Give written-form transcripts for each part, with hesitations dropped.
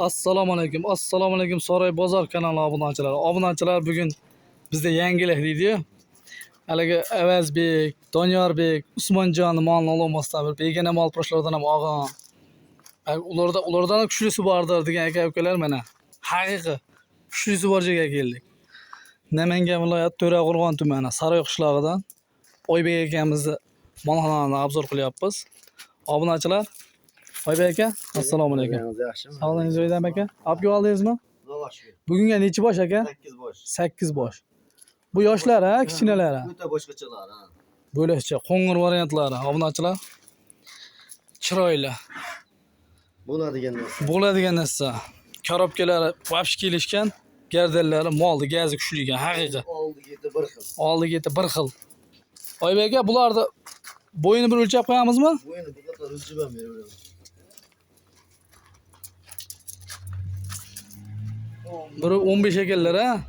Assalomu alaykum. Assalomu alaykum Saroy bozor kanali obunachilari. Obunachilar, bugun bizda yangilik deydi-yu. Haligi Avazbek, Doniyorbek, Usmonjon molini ololmasdan bir begona mol proshlardan ham olgan. Ulardan ham kuchlisi bordir degan aka ukalar mana. Haqiqiy kuchlisi bor joyga keldik. Namangan viloyati To'raqo'rg'on tumani Saroy qishlog'idan Oybek akamizni molxonani obzor qilyapmiz. Obunachilar, Oybek aka, assalomu alaykum. Yaxshimi? Sog'lig'ingiz joyidami aka? Olib kelib oldingizmi? Xudoga shukr. Bugunga nechi bosh aka? 8 bosh. 8 bosh. Bu yoshlar ha, kichkinalari. O'ta boshqachalar ha. Bo'lakcha qo'ng'ir variantlari, obunachilar. Chiroyli. Bo'ladigan narsa. Bo'ladigan narsa. Korobkalari вообще kelishgan, gardalari molni gazi kuchli ekan, haqiqiy. Oldi keti bir xil. Oldi keti bir xil. Oybek aka, bularni bo'yini bir o'lchab qo'yamizmi? Bu endi bu qadar o'lchab ham beraveramiz. Biri 15 ekanlar ha.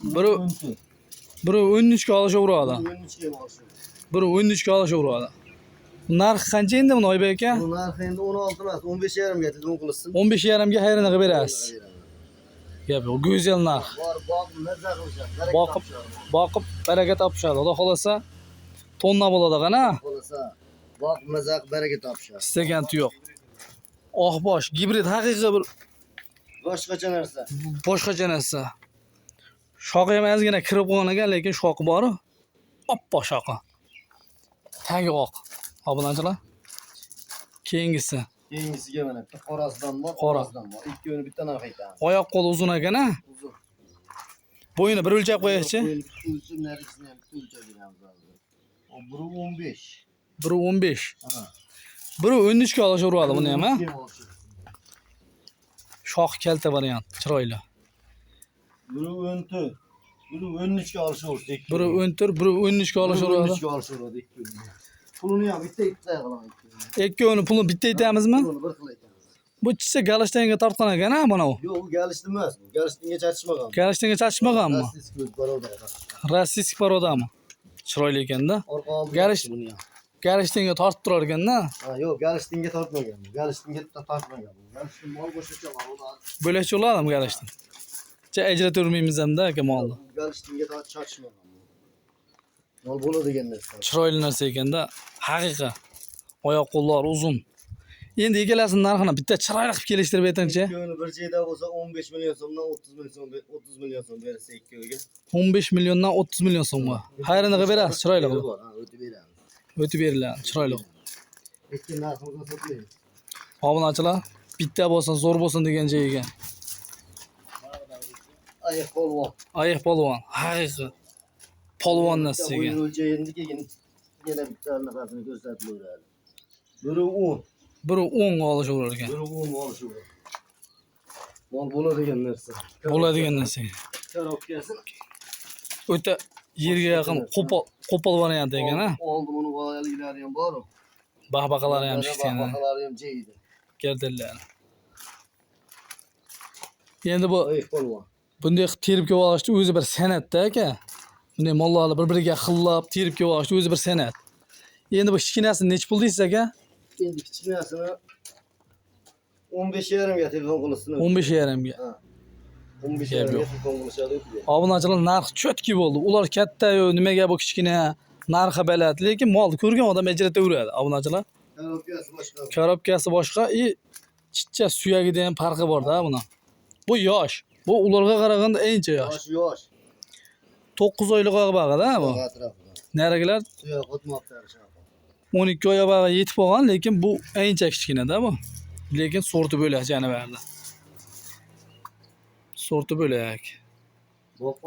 Biri biri 13 ga olishaveradi. 13 ga olsin. Biri 13 ga olishaveradi. Narxi qancha endi buni Oybek aka? Bu narxi endi 16 emas, 15,5 ga telefon qilsin. 15,5 ga xayrini qilib berasiz. Gap yo'q, go'zal narx. Bor, boqib mazza qilishadi. Baraka Boqib topishadi. Boqib baraka topishadi. Xudo xolasa tonna bo'ladi qana. Bo'lsa, boqib mazza qilib baraka topishadi. Istagan tuyoq. Oqbosh gibrid haqiqiy bir Boshqacha narsa. boshqacha narsa. Shoxi ham ozgina kirib qolgan ekan, lekin shoxi bor. Oppoq shoxi. Tagi oq. Obunachilar. Keyingisi. Keyingisiga mana bitta qorasidan bor, Qora. qorasidan bor. Ikkovini bitta narx aytamiz. Oyoq qo'li uzun ekan a. Uzun. Bo'yini bir o'lchab qo'yaychi. Bo'yini bitta o'lchab, narigisini ham bitta o'lchab beramiz hozir. O biri 15. Biri 15. Ha. Biri 13 ga olishaveradi buni ham a. Biri 13. Shoxi kalta variant, chiroyli. Biri 14. Biri 13 ga olishaversa ikkovi. Biri 14, biri 13 ga Biri olishaveradi. 13 ga olishaveradi ikkovini. Pulini ham bitta bitta qilaman ikkovini. Ikkovini pulini bitta aytamizmi? Pulini bir xil aytamiz. Bu chicha Galishtenga tortgan ekan a mana u. Yo'q, u galishni emas. Bu Galishtinga chachishmagan. Galishtenga chachishmaganmi? Rossiyskiy barobar. Rossiyskiy parodami? Chiroyli ekanda. Orqa oldi buni ham. Galishtenga tortib turar ekanda. Ha, yo'q, galishtinga tortmagan. Bu Galishtinga tortmagan. Bu Galishtin mol boshqacha mol. Bo'lakcha bo'ladimi Galishten? Cha ajratavermaymiz hamda aka molni. Galishtinga chachishmagan. Bu. Mol bo'ladigan narsa. Chiroyli narsa ekanda, haqiqiy. Oyoq qo'llari uzun. Endi ikkalasini narxini bitta chiroyli qilib kelishtirib aytingchi. Ikkovini bir joyda bo'lsa 15 million so'mdan 30 million so'm 30 million so'm bersa ikkoviga. 15 milliondan 30 million so'mga. Xayrini qilib berasiz, chiroyli qilib. Bor, ha, o'tib beramiz. O'tib beriladi, chiroyli. Ikki narximizni sotmaymiz. Obunachilar, bitta bo'lsin, zo'r bo'lsin degan joyiga. Ayiq polvon. Ayiq polvon, haqiqiy polvon narsa Bitta ekan. bo'yini o'lchaydi, keyin yana bitta anaqasini ko'rsatib beradi. Biri 10, Biri 10 ga olishaverar ekan. biri 10 olishaveradi. Mol bo'ladigan narsa. Bo'ladigan narsa. Korobkasi. O'ta yerga yaqin qo'pol qo'pol variant ekan ha. Oldi buni boyaliklari ham bor. Baqbaqalari ham chiqgan. Baqbaqalari ham jeydi. Gardalari. Endi bu Ayiq polvon. bunday qilib terib kelib olishni o'zi bir san'atda aka. Bunday mollarni bir-biriga xillab terib kelib olishni o'zi bir san'at. Endi bu kichkinasini nechi pul deysiz aka? Endi kichkinasini 15,5 ga telefon qilsin. 15,5 ga. Ha. 15,5 ga yo'q. telefon qilishadi o'tib beradi. Obunachilar narx cho'tki bo'ldi. Ular katta-yu, nimaga bu kichkina, narxi baland, lekin molni ko'rgan odam ajrataveradi obunachilar. Korobkasi boshqa. Korobkasi boshqa и chicha suyagida ham farqi bor-da buni. Bu yosh. Bu ularga qaraganda ancha yosh. Yosh yosh. 9 oylik bag'ada bu. Atrofida. Narigilar Suyak o'tmoqda shaqa. 12 oy bag'a yetib qolgan, lekin bu ancha kichkina-da bu. Lekin sorti bo'lak janavarda. Sorti bo'lak. Boq